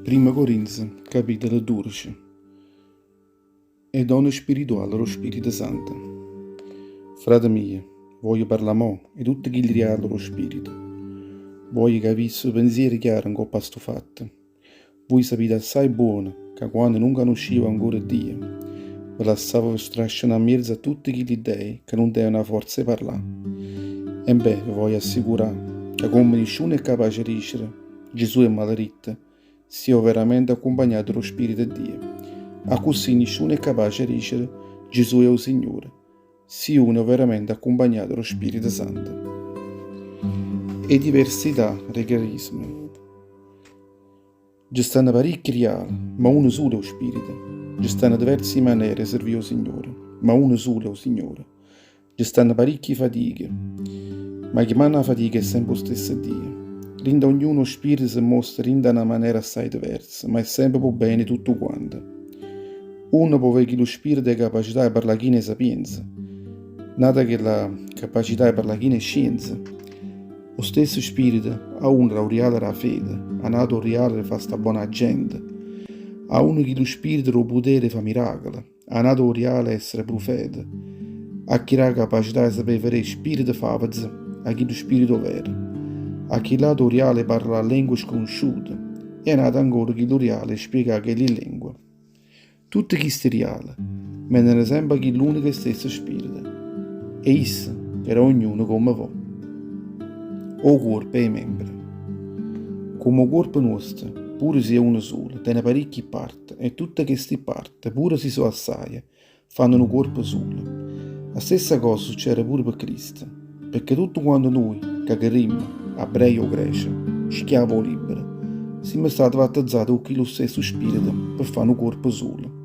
Primma Corinze, capitolo 12. E dono spirituale d' 'o Spirito Santo. Frate mio, voglio parlà mò 'e tutte chilli riale d' 'o Spirito. Voglio che avisse 'o pensiero chiaro 'ncopp' a stu fatto. Vui sapite assai buono ca quanno nun canuscivo ancora Dio, ve lassavo strascenà 'mmierzo a tutte chilli dei ca nun teneno 'a forza 'e parlà. Embè, ve voglio assicurà ca comme nisciuno è capace 'e dicere, Gesù è maleritto, si è overamente accumpagnato d' 'o Spirito 'e Dio. Accussì nisciuno è capace 'e dicere, Gesù è 'o Signore, si 'un è overamente accumpagnato d' 'o Spirito Santo. E diversità d' 'e carismi. Nce stanno paricchi riale, ma uno sulo è 'o Spirito. Nce stanno diverse manere 'e servì 'o Signore, ma uno sulo è 'o Signore. Nce stanno paricchi fatiche, ma chi manna 'a fatica è sempe 'o stesso Dio. Dint' a ognuno 'o Spirito se mostra dint' a na manera assaje diversa, ma è sempe p' 'o bene 'e tuttu quante. Uno po' avé chillu spirito 'e capacità 'e parlà chino 'e sapienza, n'ato chella capacità 'e parlà chino 'e scienza. O stesso spirito a uno dà 'o rialo d' 'a fede, a n'ato 'o rialo 'e fa sta bona 'a gente, a uno chillu spirito dà 'o putere 'e fa miracole. A n'ato 'o rialo 'e essere prufeta, a chi dà 'a capacità 'e sapé vedé spirite faveze, a chillu spirito overo, a chill'ato 'o rialo 'e parlà lengue sconosciute e a n'ato ancora chillu rialo 'e spiegà chelli lengue. Tutte chisti riale veneno sempe 'a chill'unico e stesso spirito, e isso 'e dà a ognuno comme vò. O cuorpo e 'e membre. Comme 'o cuorpo nuosto, pure si è uno sulo, tene paricchi parte, E tutte chesti parte, pure si so' assaje, fanno nu cuorpo sulo. A stessa cosa succede pure pe Cristo, pecché tuttu quante nuje ca crerimmo, abbrei o grece, schiave o libbere, simmo state vattezzate cu chillu stesso Spirito pe fa' nu cuorpo sulo.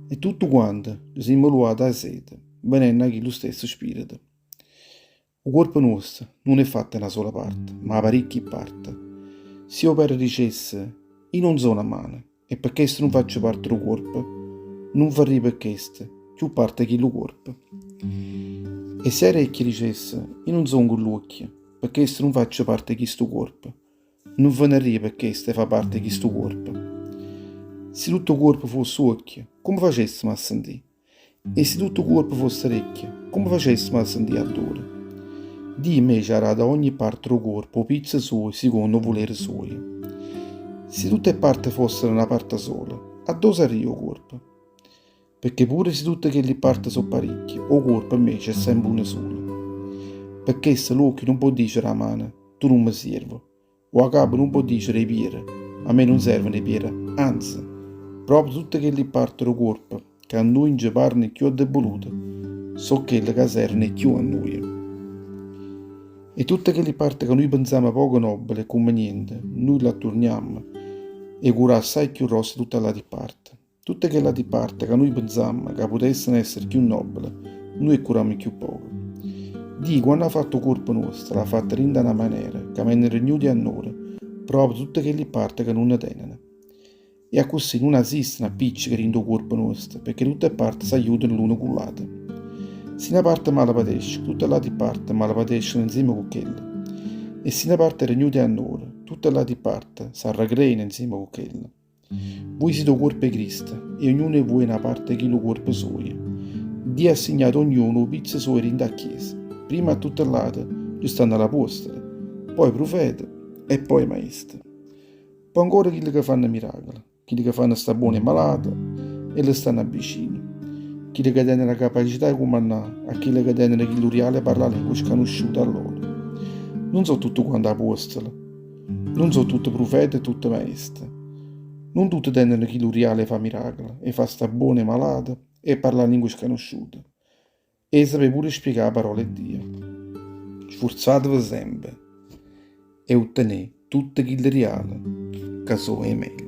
E tuttu quante ce simmo luate 'a sete, venenno 'a chillu stesso Spirito. O cuorpo nuosto nun è fatto 'e na sola parte, ma 'a paricchi parte. Si 'o pere dicesse, I' nun so' na mano, e pe chesto nun faccio parte d' 'o cuorpo, nun farria pe chesto cchiù parte 'e chillu cuorpo. E si 'a recchia dicesse, I' nun songo ll'uocchio, pe chesto nun faccio parte 'e chistu cuorpo, nun venarria pe chesto 'e fa parte 'e chistu cuorpo. Si tutto 'o cuorpo fosse uocchio, comme facessemo a sentì? E si tutto 'o cuorpo fosse recchia, comme facessemo a sentì addore? Dio invece ha dato a ogni parte d' 'o cuorpo 'o pizzo suojo secondo 'o vulere suojo. Si tutte 'e parte fossero na parta sola, addò sarria 'o cuorpo? Pecché pure si tutte chelli parte so' paricchie, 'o cuorpo invece è sempe uno sulo. Pe chesto l'uocchio nun po' dicere 'a mano, Tu nun me sierve. O 'a capa nun po' dicere 'e piere, A me nun servono 'e piere, anze, proprio tutte chelli pparte d' 'o cuorpo ca a nuje nce pareno cchiù addebulute, so' chelle ca servono 'e cchiù a nuje. E tutte chelli pparte ca nuje penzammo poco nobbele e cummeniente, nuje l'atturniammo 'e cura assaje cchiù grosse tutte ll'ati pparte. Tutte chell'ati pparte ca nuje penzammo ca putesseno essere cchiù nobbele, nuje 'e ccurammo cchiù poco. Dio quanno ha fatto 'o cuorpo nuosto l'ha fatto dint' 'a na manera ca vene rignuto 'e annore proprio tutte chelli pparte ca nun ne teneno. E accussì nun esiste n'appicceco dint' 'o cuorpo nuosto pecché tutte 'e pparte s'aiutano l'una cu ll'ata. Si na parte malapatesce, tutte ll'ati pparte malapatesceno nzieme cu chella. E si na parte è rignuta 'e annore, tutte ll'ati pparte s'arrecreano nzieme cu chella. Vui site 'o cuorpo 'e Cristo e ognuno 'e vui è na parte 'e chillu cuorpo suojo. Dio ha assignato a ognuno 'o pizzo suojo dint' 'a Chiesa, primma a tutte ll'ate ce stanno ll'apuostole, po' 'e prufete e po' 'e maeste. Po' ancora chille ca fanno miracole, chille ca fanno sta buono 'e malate e le stanno avvicino, chille ca teneno 'a capacità 'e cumannà a chille ca teneno chillu rialo 'e parlà lengue scanusciute a loro. Nun so' tutte quante apuostole. Nun so' tutte prufete e tutte maeste. Nun tutte teneno chillu rialo 'e fa miracole, 'e fa sta buono 'e malate e 'e parlà lingue scanusciute. E 'e sapè pure spiegà 'a parola 'e Dio. Sfurzateve sempe 'e uttenè tutte chilli riale ca so' 'e meglio.